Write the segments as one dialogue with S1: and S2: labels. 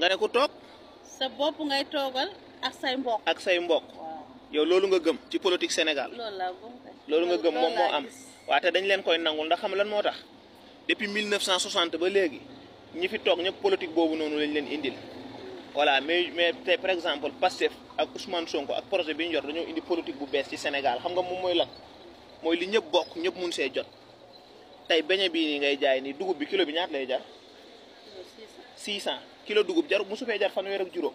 S1: nga ne ku toog.
S2: sa bopp ngay toogal ak say mbokk.
S1: ak say mbokk. yow loolu nga gëm ci politique Sénégal.
S2: loolu laa gëm kay.
S1: loolu nga gëm moom moo am. waaw te dañ leen koy nangul ndax xam lan moo tax depuis 1960 ba léegi ñi fi toog ñëpp politique boobu noonu lañ leen indil. voilà mais tey par exemple Pastef ak Ousmane Sonko ak projet bi ñu yor dañoo indi politique bu bees ci Sénégal xam nga moom mooy lan mooy li ñëpp bokk ñëpp mun see jot tey beñe bii nii ngay jaay nii dugub bi kilo bi ñaata lay jar. 600 kilo dugub jar mu su fee jar fanweer ak juróom.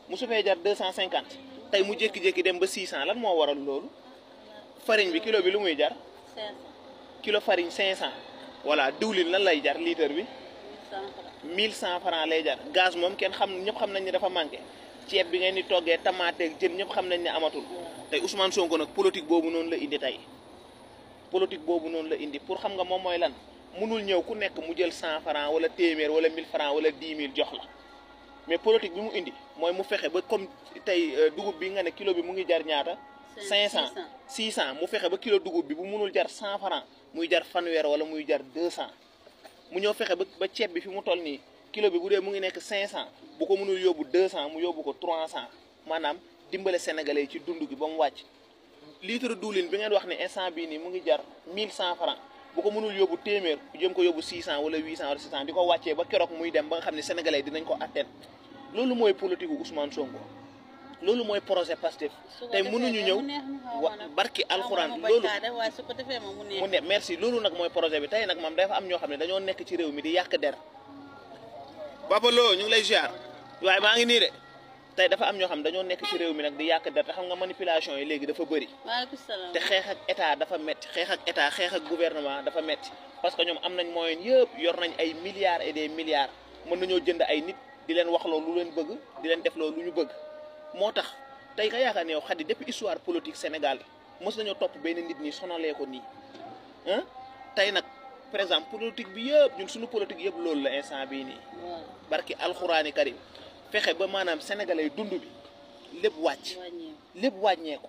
S1: mu su fee jar 250. tey mu jékki-jékki dem ba 600 lan moo waral loolu. farine bi kilo bi lu muy jar.
S2: 500.
S1: kilo farine 500. voilà diwlin lan lay jar litre bi.
S2: 1100 francs.
S1: 1100 francs lay jar gaz moom kenn xam ñëpp xam nañ ne dafa manqué ceeb bi ngeen di toggee tamaate ak jën ñëpp xam nañ ne amatul tey Ousmane Sonko nag politique boobu noonu la indi tey politique boobu noonu la indi pour xam nga moom mooy lan mënul ñëw ku nekk mu jël 100 francs wala téeméer wala 1000 francs wala 10 000 jox la mais politique bi mu indi mooy mu fexe ba comme tey dugub bi nga ne kilo bi mu ngi jar ñaata 500 600 mu fexe ba kilo dugub bi bu mënul jar 100 francs muy jar fanweer wala muy jar 200 mu ñëw fexe ba ceeb bi fi mu toll nii kilo bi bu dee mu ngi nekk 500 bu ko mënul yóbbu 200 mu yóbbu ko 300 maanaam dimbale sénégalais ci dund gi ba mu wàcc litre diwlin bi ngeen wax ne instant bii nii mu ngi jar 1100 francs bu ko mënul yóbbu téeméer jëm ko yóbbu 600 wala 800 wala 600 di ko wàccee ba keroog muy dem ba nga xam ne sénégalais dinañ ko atteindre loolu mooy politique gu Ousmane Sonko loolu mooy projet Pastef tey mënuñu ñëw barki alxuraan loolu mu ne merci loolu nag mooy projet bi tey nag moom dafa am ñoo xam ne dañoo nekk ci réew mi di yàq der Papa Lo ñu ngi lay ziar waaye maa ngi nii de tey dafa am ñoo xam ne dañoo nekk ci réew mi nag di yàq der te xam nga manipulation yi léegi dafa bëri te xeex ak état dafa metti xeex ak état xeex ak gouvernement dafa metti parce que ñoom am nañ moyen yëpp yor nañ ay milliards et des milliards mën nañoo jënd ay nit di leen wax loolu lu leen bëgg di leen def loolu lu ñu bëgg moo tax tey nga yaakaar ne yow Khady depuis histoire politique Sénégal mos nañoo topp benn nit ñi sonalee ko nii tey nag par exemple politique bi yëpp ñun suñu politique yëpp loolu la instant bii nii barki alxuraani karim fexe ba maanaam sénégalais dund bi lépp wàññeeku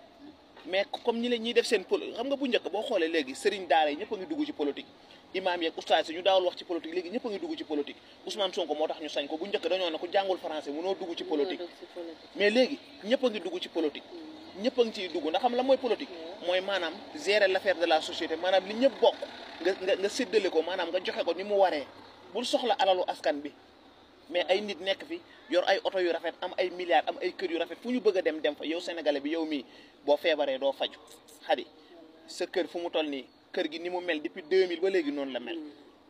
S1: mais comme ñi la ñuy def seen politique xam nga bu njëkk boo xoolee léegi sëriñ daara yi ñëpp a ngi dugg ci politique imaam yeeg ustaas yi ñu daawul wax ci politique léegi ñëpp a ngi dugg ci politique Ousmane Sonko moo tax ñu sañ ko bu njëkk dañoo ne ku jàngul français mënoo dugg ci politique mais léegi ñëpp a ngi dugg ci politique ñëpp a ngi ciy dugg ndax xam la mooy politique mooy maanaam gérer l'affaire de la société maanaam li ñëpp bokk nga séddale ko maanaam nga joxe ko ni mu waree bul soxla alalu askan bi mais ay nit nekk fi yor ay oto yu rafet am ay milliards am ay kër yu rafet fu ñu bëgg a dem fa yow sénégalais bi yow mii boo feebaree doo faju Khady sa kër fu mu toll nii kër gi ni mu mel depuis 2000 ba léegi noonu la mel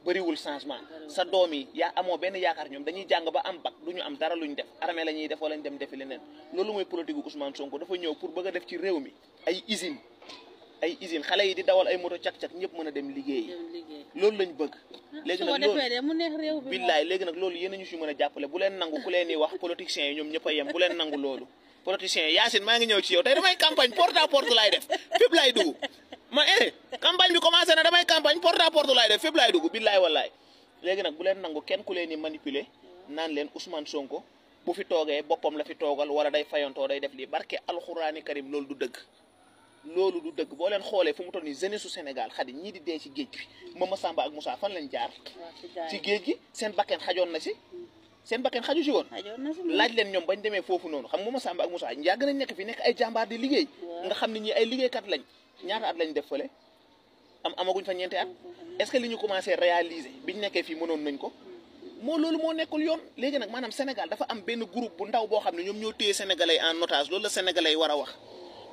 S1: bëriwul changement sa doom yi yaa amoo benn yaakaar ñoom dañuy jàng ba am bac du ñu am dara luñ def armée la ñuy def wala ñu dem defi leneen loolu mooy politique gu Ousmane Sonko dafa ñëw pour bëgg a def ci réew mi ay usine xale yi di dawal ay moto cak-cak ñëpp mën a dem liggéeyi loolu lañ bëgg léegi nag loolu billaay léegi nag loolu yéen a ñu si mën a jàppale bu leen nangu ku leen di wax politiciens yi ñoom ñëpp a yem bu leen nangu loolu politiciens yi Yacine maa ngi ñëw ci yow tey damay campagne porte à porte laay def fépp laay dugg campagne bi commencé na damay campagne porte à porte laay def fépp laay dugg billaay wallaay léegi nag bu leen nangu kenn ku leen di manipuler naan leen Ousmane Sonko bu fi toogee boppam la fi toogal wala day fayantoo day def lii barke alxuraani karim loolu du dëgg loolu du dëgg boo leen xoolee fu mu toll nii jeunesse su Sénégal Khady ñii di dee ci géej bi Mama Samba ak Moussa fan lañ jaar ci géej gi seen bakken xajoon na si seen bakken xaju si woon laaj leen ñoom bañ demee foofu noonu xam Mama Samba ak Moussa yàgg nañ nekk fi nekk ay jàmbaar di liggéey nga xam ne ñi ay liggéeykat lañ ñaata at lañ def fële amaguñ fa ñeenti at est-ce que li ñu commencé réaliser biñ nekkee fii mënoon nañ ko moo loolu moo nekkul yoon léegi nag maanaam Sénégal dafa am benn groupe bu ndaw boo xam ne ñoom ñoo téye sénégalais en otage loolu la sénégalais war a wax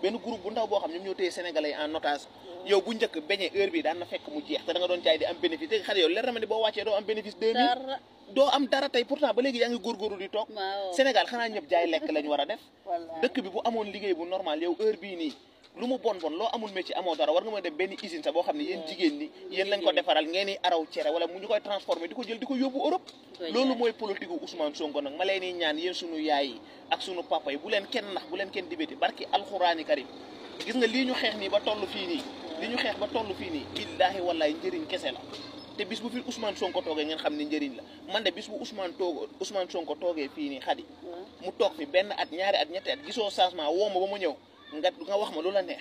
S1: benn groupe bu ndaw boo xam ñoom ñoo téye sénégalais en otage yow bu njëkk beñe heure bi daan na fekk mu jeex te da nga doon jaay di am bénéfice te Khady yow leer na ma ne boo wàccee doo am bénéfice 2000 doo am dara tey pourtant ba léegi yaa ngi góorgóorlu di toog Sénégal xanaa ñëpp jaay lekk lañ war a def dëkk bi bu amoon liggéey bu normal yow heure bii nii lu mu bon loo amul métier amoo dara war nga mën a dem benn usine sax boo xam ne yéen jigéen ñi yéen lañ ko defaral ngeen i araw cere wala mu ñu koy transformé di ko jël di ko yóbbu Europe loolu mooy politique u Ousmane Sonko nag ma leen di ñaan yéen sunu yaay yi ak sunu papa yi bu leen kenn nax bu leen kenn dibéti barki alxuraani karim gis nga lii ñu xeex nii ba toll fii nii billaahi wallahi njëriñ kese la te bis bu fi Ousmane Sonko toogee ngeen xam ne njëriñ la man de bis bu Ousmane Sonko toogee fii nii Khady mu toog fi benn at ñaari at ñetti at gisoo changement woo ma ba ma ñëw nga wax ma lu la neex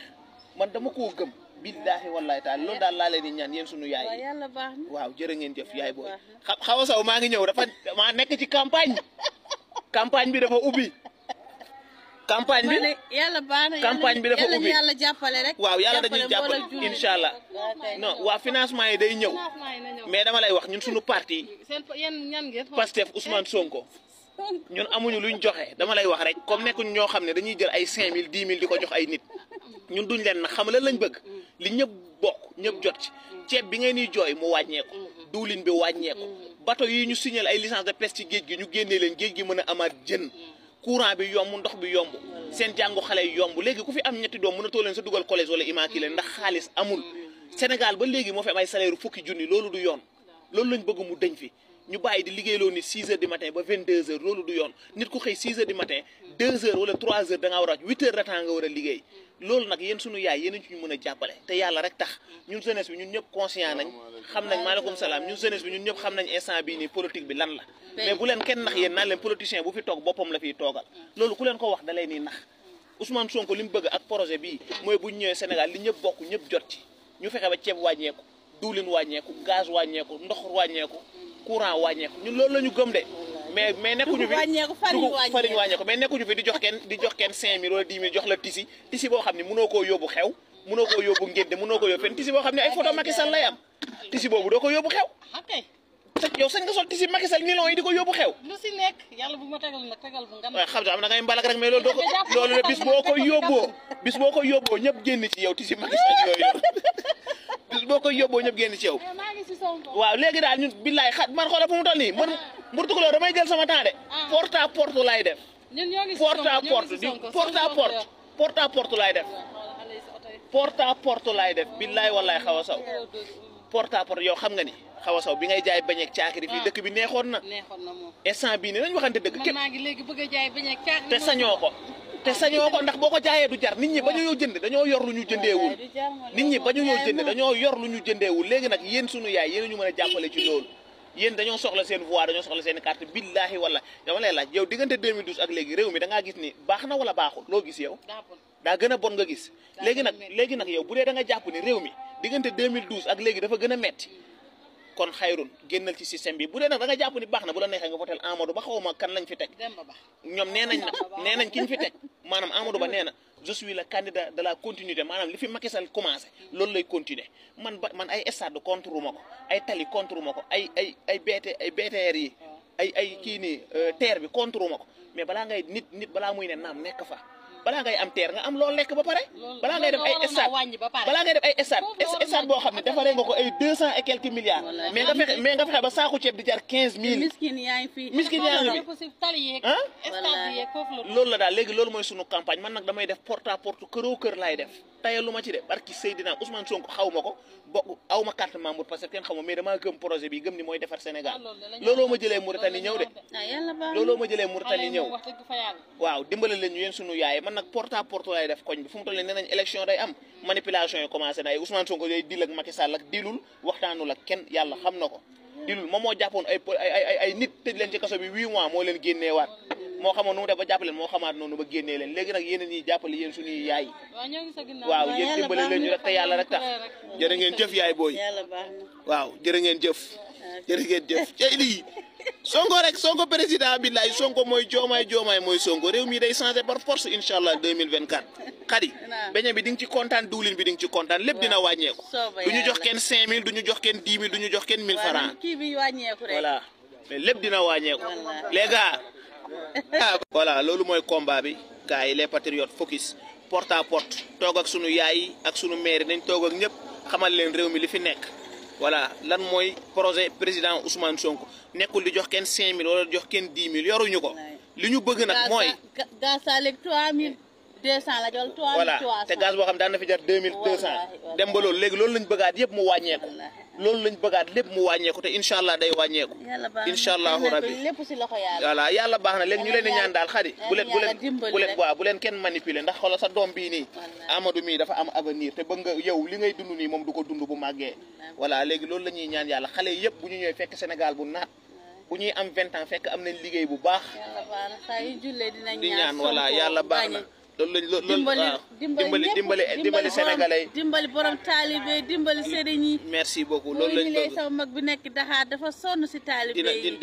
S1: man dama koo gëm billaahi wallahi taala loolu daal laa leen di ñaan yéen sunu yaay yi waaw jërë ngeen jëf yaay booy xaw a saw maa ngi ñëw dafa maa nekk ci campagne campagne bi dafa ubbi campagne bi
S2: yàlla baax na
S1: campagne bi dafa ubbi
S2: yàlla jàppale rek.
S1: waaw yàlla dañuy jàppale incha allah non waa financement yi day ñëw mais dama lay wax ñun suñu parti Pastef Ousmane Sonko ñun amuñu luñ joxe dama lay wax rek comme nekkuñ ñoo xam ne dañuy jël ay 5000 10 000 di ko jox ay nit ñun duñ leen na xam lan lañ bëgg li ñëpp bokk ñëpp jot ci ceeb bi ngeen di jooy mu wàññeeku diwlin bi wàññeeku bateau yi ñu signal ay licence de pêche ci géej gi ñu génnee leen géej gi mën a amaat jën courant bi yomb ndox bi yomb seen jàngu xale yi yomb léegi ku fi am ñetti doom mën a too leen sa dugal collège wala immaculé ndax xaalis amul Sénégal ba léegi moo fi am ay salaire fukki junni loolu du yoon loolu lañ bëgg mu deñ fi ñu bàyyi di liggéeyloo ni 6 heures du matin ba 22 heures loolu du yoon nit ku xëy 6 heures du matin 2 heures wala 3 heures da ngaa war a 8 heures de temps nga war a liggéey loolu nag yéen sunu yaay yéen ci ñu mën a jàppale te yàlla rek tax ñun jeunesse bi ñun ñëpp conscient nañ xam nañ maaleykum salaam ñun jeunesse bi ñun ñëpp xam nañ instant bii nii politique bi lan la mais bu leen kenn nax yéen naan leen politicien bu fi toog boppam la fiy toogal loolu ku leen ko wax da lay nii nax Ousmane Sonko li mu bëgg ak projet bii mooy bu ñu ñëwee Sénégal li ñëpp bokk ñëpp jot ci ñu fexe ba ceeb wàññeeku diwlin wàññeeku gaz wàññeeku ndox wàññeeku courant wàññeeku ñun loolu la ñu gëm de mais nekkuñu fi fariñ wàññeeku mais nekkuñu fi di jox kenn 5000 wala 10 000 jox la tisi boo xam ne mënoo koo yóbbu xew mënoo koo yóbbu ngénte mënoo koo yóbbu fenn tisi boo xam ne ay photo Macky Sall lay am tisi boobu doo ko yóbbu xew yow sañ nga sol tisi Macky Sall nilon yi di ko yóbbu xew
S2: lu si nekk yàlla bu ma tegal nag tegal bu nga
S1: waaw xam am na ngay mbalak rek mais loolu doo ko loolu la bis boo ko yóbboo ñëpp génn ci yow tisi Macky Sall yooyu bis boo koy yóbboo ñëpp génn ci yow waaw léegi daal ñun billaay man xoolal fu mu toll nii man murtukuloo damay jël sama temps de porte à porte laay def porte à porte laay def porte à porte laay def billaay wallaay xaw a saw porte à porte yow xam nga ni xaw a saw bi ngay jaay bañeek caakiri fii dëkk bi neexoon na instant bii ne nañ waxante dëgg képp
S2: maa ngi léegi bëgg a jaay bañeek caakiri
S1: te sañoo ko ndax boo ko jaayee du jar nit ñi bañu ñoo jënd dañoo yor lu ñu jëndeewul nit ñi bañu ñoo jënd dañoo yor lu ñu jëndeewul léegi nag yéen sunu yaay yéen ñu mën a jàppale ci loolu yéen dañoo soxla seen voix dañoo soxla seen carte billaahi wala dama lay laaj yow diggante 2012 ak léegi réew mi da ngaa gis ni baax na wala baaxul loo gis yow daa gën a bon nga gis léegi nag yow bu dee da nga jàpp ni réew mi diggante 2012 ak léegi dafa gën a metti kon xayrun génnal ci système bi bu dee nag da nga jàpp ni baax na bu la neexee nga votel Amadou Ba xaw ma kan lañ fi teg ñoom nee nañ ki ñu fi teg maanaam Amadou Ba nee na je suis le candidat de la continuité maanaam li fi Macky Sall commencé loolu lay continuer man ay stade contre ma ko ay tali contre ma ko ay BTR yi ay kii nii terre bi contre ma ko mais balaa ngay nit balaa muy ne naam nekk fa balaa ngay am terre nga am loo lekk ba pare balaa ngay def ay stade boo xam ne defaree nga ko ay 200 et quelques milliards mais nga fexe ba saaku ceeb di jar 15000 miskin yaa ngi fi loolu la daal léegi loolu mooy sunu campagne man nag damay def porte à porte këroo kër laay def tayal lu ma ci de barki Seydina Ousmane Sonko xaw ma ko bokk aw ma carte membre parce que kenn xaw ma mais damaa gëm projet bi gëm ni mooy defar Sénégal looloo ma jëlee Mauritanie ñëw de waaw dimbale leen ñu yéen sunu yaay man nag porte à porte lay def koñ bi fu mu toll nii nee nañ élection day am manipulation yi commencé na ay Ousmane Sonko yooyu dil ak Macky Sall ak dilul waxtaanul ak kenn yàlla xam na ko dilul moom moo jàppoon ay nit tëj leen ci kaso bi 8 mois moo leen génneewaat moo xamoon nu mu def ba jàppale leen moo xamaat noonu ba génnee leen léegi nag yéen ñi jàppale yéen suñuy yaay waaw yéen dimbale leen ñu rek te yàlla rek tax jërë ngeen jëf yaay booy waaw jërë ngeen jëf cey lii Sonko rek Sonko président billaay Sonko mooy joomaay mooy Sonko réew mi day changé par force incha allah 2024 xadi beñe bi di nga ci kontaan diwlin bi di nga ci kontaan lépp dina wàññeeku du ñu jox kenn 5000 du ñu jox kenn 10 000 du ñu jox kenn 1000 francs voilà mais lépp dina wàññeeku les gars voilà loolu mooy combat bi gars yi les patriotes focus porte à porte toog ak sunu yaay yi ak sunu maire nañ toog ak ñëpp xamal leen réew mi li fi nekk voilà lan mooy projet président Ousmane Sonko nekkul di jox kenn 5000 wala jox kenn 10 000 yoruñu ko li ñu bëgg nag mooy
S2: gaz sa léegi 3200 la jël 3300
S1: voilà te gaz boo xam daan na fi jar 2200 dem ba loolu léegi loolu lañ bëggaat yëpp mu wàññeeku loolu lañ bëggaat lépp mu wàññeeku te incha allah day wàññeeku incha allahu rabbi voilà yàlla baax na léegi ñu leen di ñaan daal xadi bu leen kenn manipuler ndax xoolal sa doom bii nii Amadou mii dafa am avenir te bëgg nga yow li ngay dund nii moom du ko dund bu màggee voilà léegi loolu la ñuy ñaan yàlla xale yëpp bu ñu ñëwee fekk Sénégal bu naat bu ñuy am 20 ans fekk am nañ liggéey bu baax di ñaan voilà yàlla baax na loolu lañ dimbali sénégalais
S2: dimbali borom taalibe dimbali sëriñ yi
S1: merci beaucoup loolu lañ bëgg
S2: sama mag bi nekk Dakar dafa sonn si taalibe yi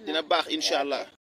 S1: dina baax incha allah